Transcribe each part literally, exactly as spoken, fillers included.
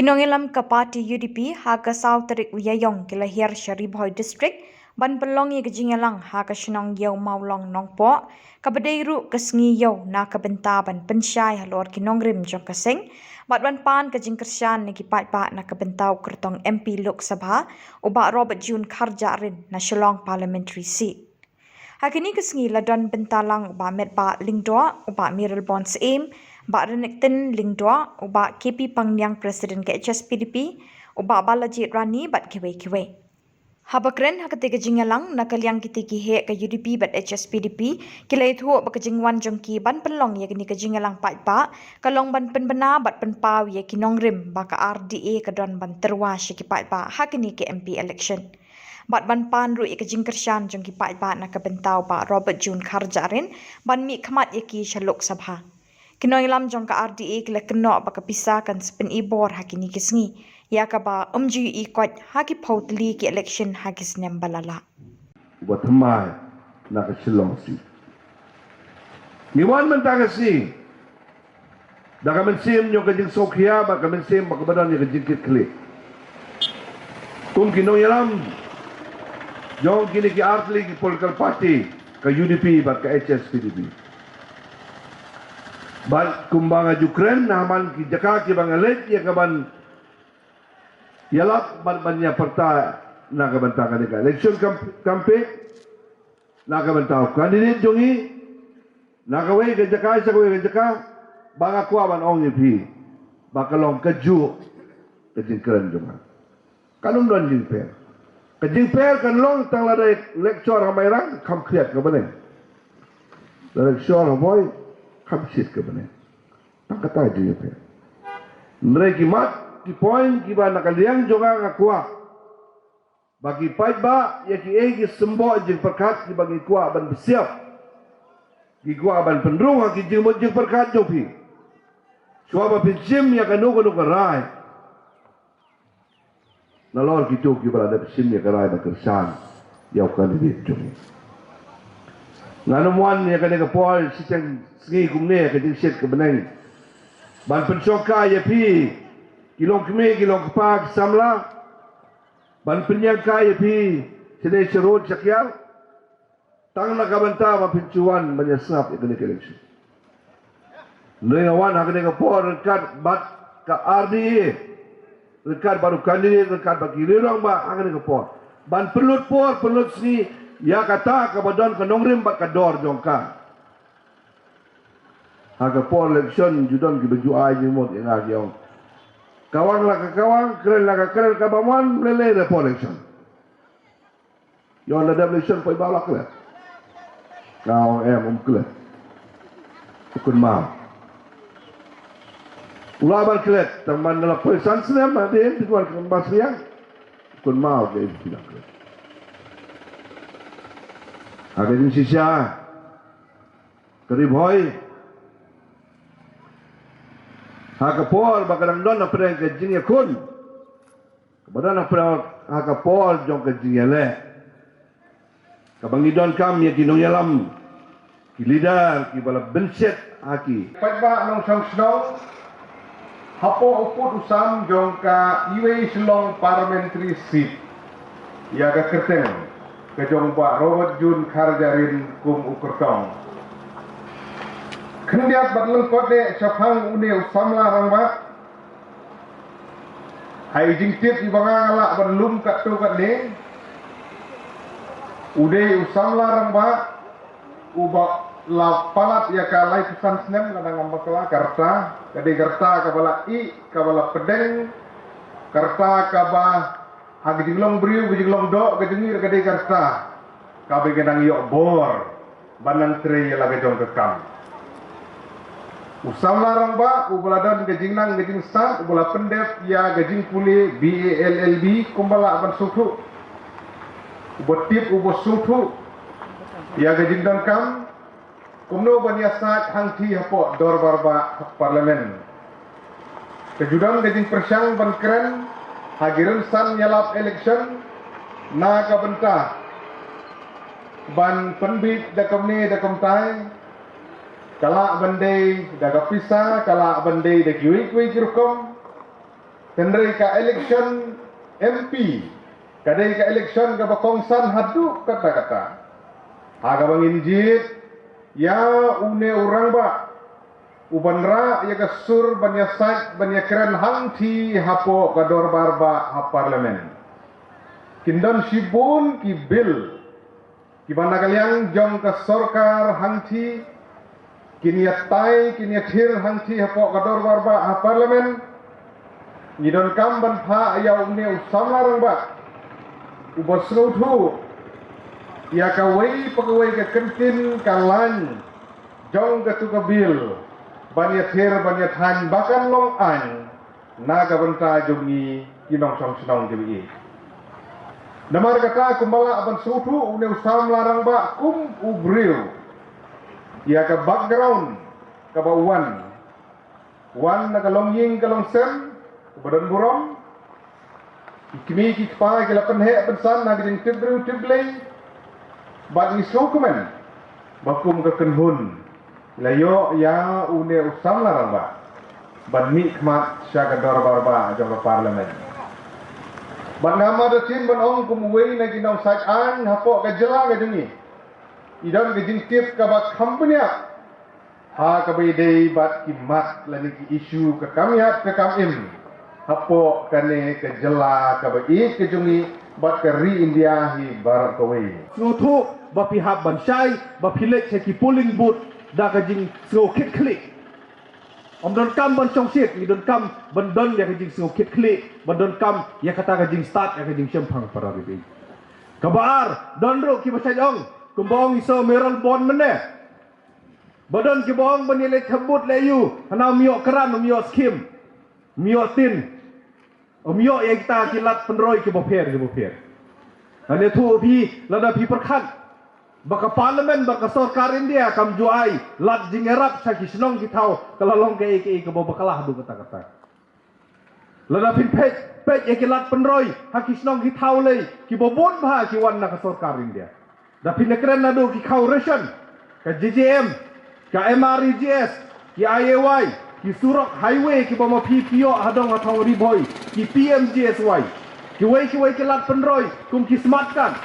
Ki nongïalam ka party U D P ha ka saw tarik u Ïaïong ki la hiar sha Ri Bhoi District ban pynlong ïa ka jingïalang ha ka shnong Ïew Mawlong Nongpoh, kaba dei ruh ka sngi ïew na ka bynta ban pynshai halor ki nongrim jong ka seng bad ban pan ka jingkyrshan na ki paidbah na ka bynta u kyrtong M P Lok Sabha u Bah Robert June Kharjahrin na Shillong Parliamentary Seat. Ha kine ki sngi la don bynta lang u Bah Metbah Lyngdoh, u Bah Mayralborn Syiem, Bah Rynnickton Lyngdoh, u Bah K P Pangniang, President ka H S P D P, u Bah Balajied Rani bad kiwei kiwei. Haba kren ha kata ka jingïalang, na ka liang kita ki heh ka U D P bad H S P D P ki la ïathuh ba ka jingwan jong ki ban pynlong ïa kane ka jingïalang paidbah ka long ban pynbna bad pynpaw ïa ki nongrim ba ka R D A ka don ban tyrwa sha ki paidbah ha kane ka M P election bad ban pan ruh ïa ka jingkyrshan jong ki paidbah na ka bynta u Bah Robert June Kharjahrin ban mihkhmat ïa ki sha Lok Sabha. Ki nongïalam jong ka R D A ki la kynnoh ba ka pisa kan sa pyn-i bor ha kine ki sngi, ïa kaba ym ju ïohi koit ha ki phew tylli ki election ha ki snem ba la lah. Uba thymmai na ka Shillong Seat. Ngi wan mynta ka sngi da ka mynsiem jong ka jingsngewkhia bad ka mynsiem ba kaba don ïa ka jingkitkhlieh. Kum ki nongïalam jong kine ki artylli ki political party, ka U D P bad ka H S P D P. Bad kumba nga ju kren ha man ki jaka kiba nga leit ïa ka ban ïalap bad ban ïapyrta na ka bynta kane ka election cam-, campaign, na ka bynta u candidate jong ngi, na kawei ka jaka sha kawei ka jaka, ba nga kwah ban ong ïa phi ba ka long kajuh ka jingkren jong nga. Kan ym don jingpher. Ka jingpher kan long tang lada lecture ha Mairang, kham khriat ka bneng. Lada lecture ha Bhoi, kham shit ka bneng. Tang kata jingpher. Hynrei ki mat ki point kiba na ka liang jong nga, nga kwah ba ki paidbah ïa kiei ki symboh jingpyrkhat kiba ngi kwah ban pynsiap, ngi kwah ban pynrung ha ki jingmut jingpyrkhat jong phi. Shuwa ba phin shim ïa kano kano ka rai, nalor kito kiba la dep shim ïa ka rai ban kyrshan ïa u candidate jong ngi. Ngan ym wan ïa kane ka por shiteng sngi kumne, ka jingshit ka bneng, ban pynshongkai ïa phi ki longkmie ki longkpa ki samla, ban pynïaid kai ïa phi shane sharud shakiar, tang na ka bynta ba phin shu wan ban ïasngap ïa kane ka election. Hynrei nga wan ha kane ka por ryngkat bad ka R D A, ryngkat bad u candidate, ryngkat bad ki rangbah ha kane ka por, ban pynlut por pynlut sngi ïa kata kaba don ka nongrim bad ka dor jong ka. Ha ka por election ju don kiba ju ai jingmut ïa nga, ki ong, kawang la ka kawang, kren la ka kren, kaba mon lei lei ha por election. Ïa lada election poi ba la klet. Nga ong em, ym klet. U kynmaw. U lah ban klet, tang man la poi san snem hadien, phi wan kynmaw syiar. U kynmaw, ka ïa phi la klet. Ha ka jingshisha, ka Ri Bhoi, ha ka por ba ka dang don hapdeng ka jingïakhun, kaba don hapdeng, ha ka por jong ka jingïaleh, kaba ngi donkam ïa ki nongïalam, ki leader kiba la bynsiat ha ki paidbah nongshong shnong hapoh u pud u sam jong ka Iwei Shillong Parliamentary Seat, ïa ka kyrteng ka jong Bah Robert June Kharjahrin kum u kyrtong. Khyndiat bad lyngkot de shaphang une u samla rangbah, ha i jingtip iba nga lah ban lum katto katne, u dei u samla rangbah uba la palat ïa ka laiphew san snem, lada ngam bakla, ka rta, ka dei ka rta kaba la ih, kaba la pdeng, ka rta kaba ha ka jinglong briew, ka jinglong doh, ka jingïeit, ka dei ka rta kaba ka nang ïoh bor ban nang trei ïa la ka jong ka kam. U samla rangbah uba la don ka jingnang ka jingsat, uba la pyndep ïa ka jingpule B A L L B kumba lah ban sngewthuh, uba tip uba sngewthuh ïa ka jingdonkam kumno ban ïasaid hangtei hapoh dorbar bah ha Parliament. Ka ju don ka jingpyrshang ban kren ha ki rynsan ïalap election na ka bynta ban pynbeit da kumne da kumtai, ka lah ban dei da ka pisa, ka lah ban dei da kiwei kiwei ki rukom. Hynrei ka election M P ka dei ka election kaba kongsan haduh katta katta. Ha kaba ngin jied ïa une u rangbah u ban rah ïa ka sur ban ïasaid ban ïakren hangthie hapoh ka dorbar bah ha Parliament. Kin don shibun ki bill kiba na ka liang jong ka sorkar hangthie kin ïatai kin ïathir hangthie hapoh ka dorbar bah ha Parliament. Ngi donkam ban phah ïa une u samla rangbah uba sngewthuh ïa kawei pa kawei ka kyntien ka lain jong katu ka bill ban ïathir ban ïathaiñ ba kan long aiñ na ka bynta jong ngi ki nongshong shnong kiba ïeit. Namar kata kumba lah ban sngewthuh une u samla rangbah kum u briew ïa ka background kaba u wan, wan na ka longïing ka longsem kaba don burom. Ki kmie ki kpa ki la pynheh pynsan ha ka jingtip briew tip Blei. Bad ngi sngewkmen ba kum ka kynhun la ïoh ïa une u samla rangbah ban mih khmat sha ka dorbar bah jong ka Parliament. Bad ngam artatien ban ong kum uwei na ki nongsaid aiñ hapoh ka jylla ka jong ngi, i don ka jingtip kaba kham bniah ha kaba ïadei bad ki mat lane ki issue ka kam ïap ka kam im hapoh kane ka jylla kaba ïeit ka jong ngi bad ka ri India hi baroh kawei. Sngewthuh ba phi hap ban shai ba phi leit sha ki polling booth da ka jingsngew khit khlieh. Ym donkam ban shongshit, ngi donkam ban don ïa ka jingsngew khit khlieh, ban donkam ïa kata ka jingstad ïa ka jingshemphang para ri baieit. Kaba ar, don ruh kiba shait ong kumba ong i Sir Mayralborn mynne. Ba don kiba ong ban ïaleit thep booth leh aïu, hana ym ïoh krat, ym ïoh skim, ym ïoh tin, ym ïoh ïa kita ki lad pynroi kiba pher kiba pher. Ngan ïathuh phi, lada phi pyrkhat ba ka Parliament bad ka sorkar India kam ju ai lad jingïarap sha ki shnong ki thaw, ka la long kaei kaei kaba bakla haduh katta katta. Lada phin peit, peit ïa ki lad pynroi ha ki shnong ki thaw lei, kiba bun bha ki wan na ka sorkar India. Da phin ïakren naduh ki khaw ration, ka J J M, ka M R E G S, ki I A Y, ki surok highway kiba ma phi phi ïoh ha dong ha thong Ri Bhoi, ki P M G S Y, kiwei kiwei ki lad pynroi kum ki smart card,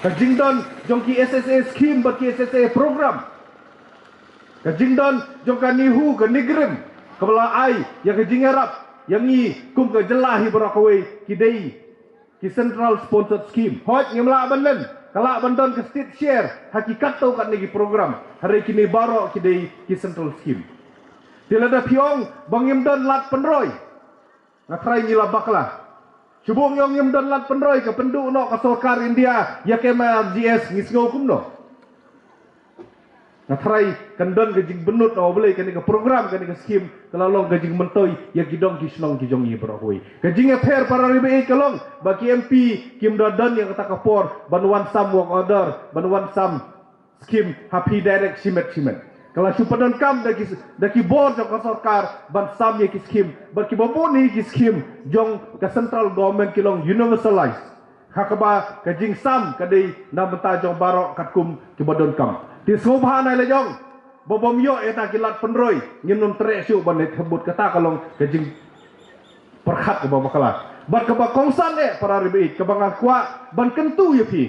ka jingdon jong ki S S A scheme bad ki S S A program, ka jingdon jong ka NEHU, ka NEIGRIHMS, kaba la ai ïa ka jingïarap ïa ngi kum ka jylla hi baroh kawei, ki dei ki central sponsored scheme. Hooid, ngim lah ban len, ka lah ban don ka state share ha ki katto katne ki program, hynrei kine baroh ki dei ki central scheme. Te lada phi ong ba ngim don lad pynroi, nga tharai ngi la bakla. Shu buh ngi ong ngim don lad pynroi, ka pynduh noh ka sorkar India ïa ka M R E G S, ngi sngew kumno? Nga tharai kan don ka jingbynnud na U Blei, kane ka program, kane ka scheme ka la long ka jingmyntoi ïa ki dong ki shnong ki jong ngi baroh kawei. Ka jingïapher para ri baieit ka long ba ki M P kim da don ïa kata ka por ban wan sam work order, ban wan sam scheme ha phi direct shimet shimet. Ka la shu pyndonkam da ki, da ki bor jong ka sorkar ban sam ïa ki scheme, bad kiba bun hi ki scheme jong ka central government ki long universalized. Ha kaba ka jingsam ka dei na bynta jong baroh katkum kiba donkam. Te sngewbha nai la jong ba bym ïoh ïa ta ki lad pynroi, ngin ym treh shuh ban leit thep booth, kata ka long ka jingpyrkhat kaba bakla. Bad kaba kongsan eh para ri baieit, kaba nga kwah ban kyntu ïa phi,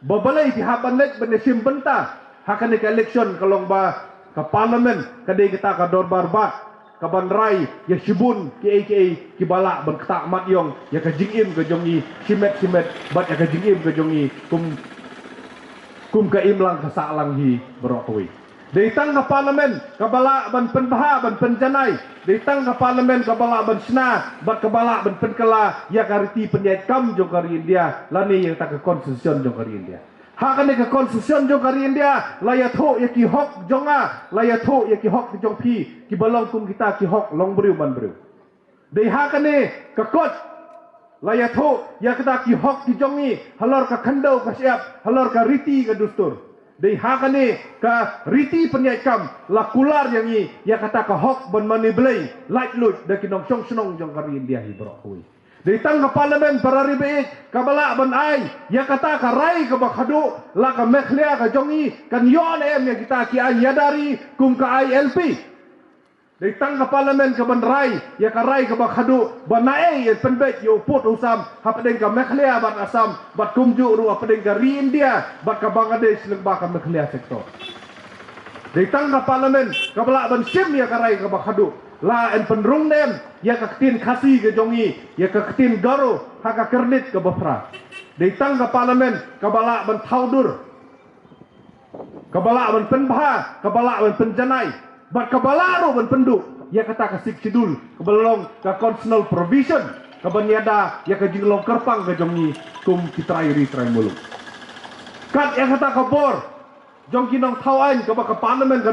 ba balei phi hap ban leit ban ïashim bynta ha kane ka election, ka long ba ka Parliament ka dei kata ka dorbar bah kaban rai ïa shibun kiei kiei kiba lah ban ktah mat ïong ïa ka jingim ka jong ngi shimet shimet bad ïa ka jingim ka jong ngi kum, kum ka imlang ka sahlang hi baroh kawei. Dei tang ka Parliament kaba lah ban pynbha ban pynjanai, dei tang ka Parliament kaba lah ban shna bad kaba lah ban pynkylla ïa ka riti pynïaid kam jong ka ri India lane ïa kata ka constitution jong ka ri India. Ha kane ka constitution jong ka ri India la ïathuh ïa ki hok jong nga, la ïathuh ïa ki hok jong phi, kiba long kum kita ki hok long briew man briew. Dei ha kane ka kot la ïathuh ïa kita ki hok ki jong ngi halor ka khyndew ka shyiap, halor ka riti ka dustur. Dei ha kane ka riti pynïaid kam la kular ïa ngi ïa kata ka hok ban mane blei laitluid da ki nongshong shnong jong ka ri India hi baroh kawei. Dei tang ka Parliament para ri baieit kaba lah ban ai ïa kata ka rai kaba khadduh la ka Meghalaya ka jong ngi kan ïoh ne em ïa kita ki aiñ ïada ri kum ka I L P. Dei tang ka Parliament ka ban rai ïa ka rai kaba khadduh ba naei yn pynbeit ïa u pud u sam hapdeng ka Meghalaya bad Assam bad kumjuh ruh hapdeng ka ri India bad ka Bangladesh lyngba ka Meghalaya sector. Dei tang ka Parliament kaba lah ban shim ïa ka rai kaba khadduh, lah yn pynrung ne em ïa ka ktien Khasi ka jong ngi, ïa ka ktien Garo ha ka kyrnit kaba phra. Dei tang ka Parliament kaba lah ban thaw dur, kaba lah ban pynbha, kaba lah ban pynjanai bad kaba lah ruh ban pynduh ïa kata ka Sixth Schedule kaba long ka constitutional provision kaban ïada ïa ka jinglong kyrpang ka jong ngi kum ki trai ri trai muluk. Kat ïa kata ka bor jong ki nongthaw aiñ kaba ka Parliament ka